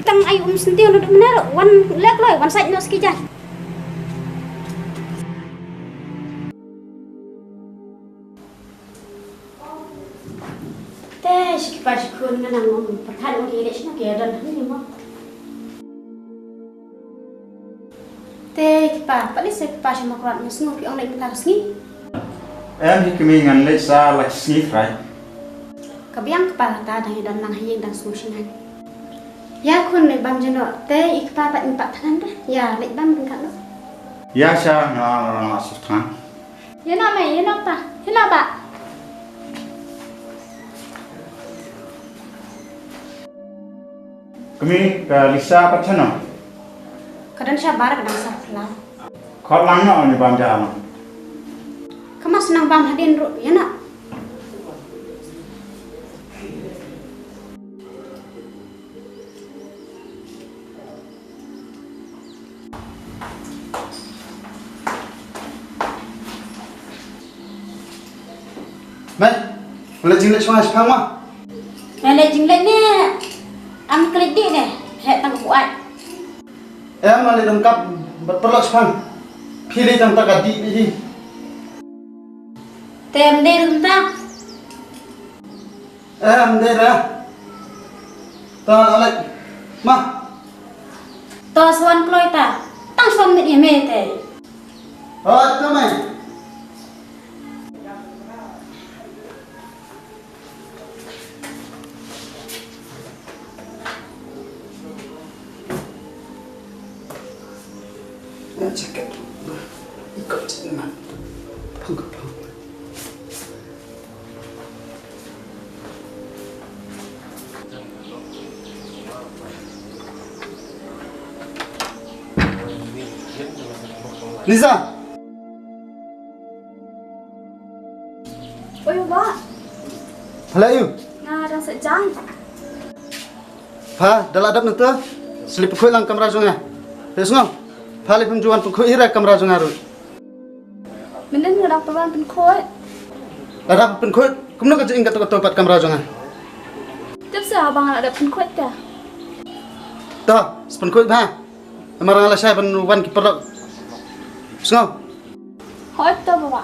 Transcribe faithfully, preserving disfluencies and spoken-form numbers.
Tang ai um senti wan duk mene wan lek loi wan sait no ski jan. Te shi kpa shi khun nga nang ong pyrkhat ong ki leh shino ki don hynne mo. Te kpa, pat leit sa kpa sha Mawkyrwat nga sngew phi ong leit mynta ka sngi. Em hi kmie ngan leit sa la ka sngi Frai. Ka biang kpa kata dang ïa don lang ha ïing dang sngew shngain. Ïa khun leit bam jano te i kpa pat in pat thngan da. Ïa leit bam ryngkat no. Ïa sha nga la la sut thngan. Ïa na mei, ïa na pa, ïa na ba. Kmie ka Lisa pat shano? Ka don shabar ka dang sa phla. Khot lang no ni bam ja lang. Ka mas nang bam hadien ruh ïa na. Mei, leit jingleit shuwa shipang ma. Mei leit jingleit ne. Am klik di ne. He tang buat. Em, ma leit dong kap bat perlok shipang. Phi leit tang tak adi di hi. Tem de dum ta. Em, de da. Ta alek. Ma. To swan kloi ta. Tang swan mit ïa me te. Hoi, to me. Lisa. Oi, Bah. Hello, you. Nga dang sa jang. Pha, da la dap nangta. Slip khuid lang kamra jong nga. Te sngo. Pha lip hum juan pynkhoi ira kamra jong nga ruh. Mynnin nga dang pynwan pynkhoi. Lada pynkhoi, kumno ka jingim ka to ka to pat kamra jong nga. Tip sa ba nga la dap pynkhoi ta. Ta, pynkhoi ba. Marang la shai ban wan ki parok. Sngo. Hoi to ba.